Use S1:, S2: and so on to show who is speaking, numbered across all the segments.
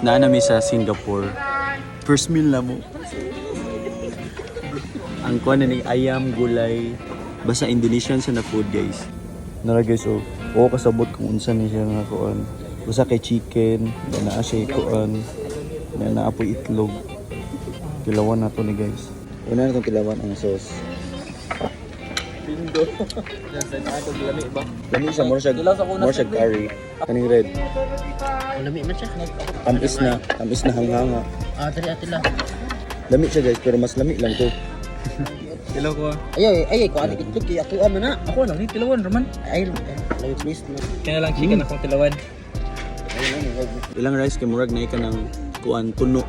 S1: Naa nami sa Singapore. First meal na mo. Ang kuan na ning ayam gulay. Basta Indonesian sa na food, guys. Nara, guys, oh. Oo, kasabot kung unsa ni siya nga kuan. Basta kay chicken, na naa siya kuan. Na naa poy itlog. Kilawan na to ni, guys. Una na itong kilawan ang sauce.
S2: Bingo. Yan sa ato lami ba?
S1: Lami siya, more siya curry. Kaning red.
S3: Lami man siya.
S1: Tamis na hanghanga.
S3: Ah, dali ate lang.
S1: Lami siya, guys, pero mas lami lang to.
S2: Tilaw ko ah.
S3: Ay, ay, ay, ko ani itlog kay ako man na.
S2: Ako lang ni tilawan raman.
S3: Ay, ay, please no.
S2: Kaya lang chicken akong tilawan.
S1: Ilang rice kay murag na ka ng kuan tuno.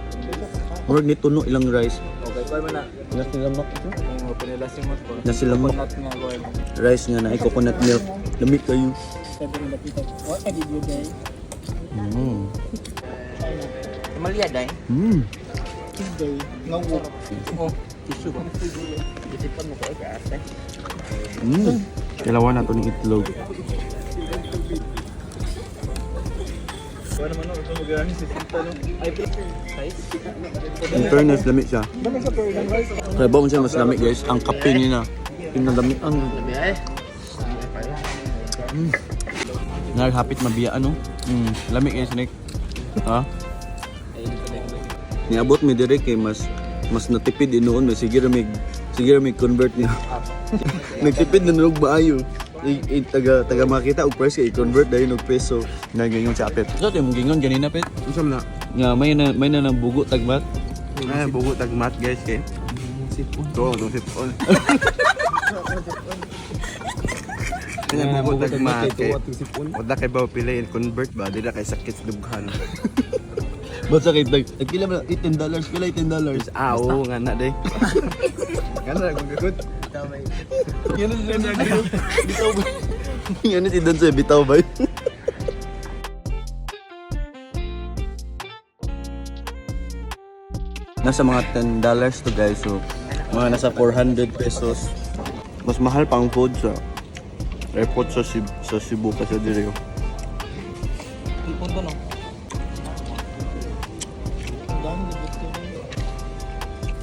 S1: Murag ni tuno ilang rice.
S2: Okay, kuan man na.
S1: Nasi lamak ito.
S2: Kung pinilasimot ko.
S1: Nasi lamak.
S2: Coconut nga kuan.
S1: Rice nga na ay coconut milk. Lami kayo.
S3: What did you day?
S2: Malia day.
S3: Tuesday.
S2: Ngawo. Oh, tissue ba?
S3: Isipan mo ko ay ate.
S1: Kailangan na to ng itlog.
S2: Kuan naman no, ito mo gani si Sinta no. Ay, size.
S1: In fairness, lami siya. Kaya ba siya mas lami, guys? Ang kape niya na. Pinalami ang
S3: Lami ay.
S1: Narhapit mabiya ano? Lami guys, Nick. Ha? Niabot mi dire kay mas mas natipid inoon no sige ra mig convert niya. Nagtipid na nung maayo. I, taga taga makita og price kay i-convert dayon og peso. Nagingon si Apet. So imong gingon ganina, Pet?
S4: Unsa man na?
S1: Nga may na nang bugo tagmat.
S4: Ay, bugo tagmat, guys, kay.
S2: Sipon.
S4: To, to sipon. Ay, bugo tagmat kay. Wala kay ba pila in convert ba dira kay sakit sa dughan.
S1: Basta kay tag nagkila man $10 pila $10.
S4: Ah, oo nga na day. Nga na gud.
S1: Yan ang bitaw ba? Yan si Don sa bitaw ba? Nasa mga $10 to, guys, so mga nasa 400 pesos. Mas mahal pa ang food sa airport sa Cebu kasi dire.
S2: Sipon to no.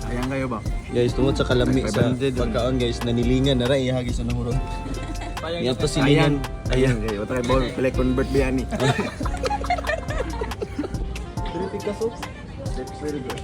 S4: Ayan kayo ba?
S1: Guys, tungod sa kalami sa
S4: 500 dun.
S1: pagkaon, guys, nanilingan na ra iya sa nahurot. Yan to silingan.
S4: Ayan kayo. Wala kay ba pila convert ba ani?
S2: Dili Picasso.
S4: Very good.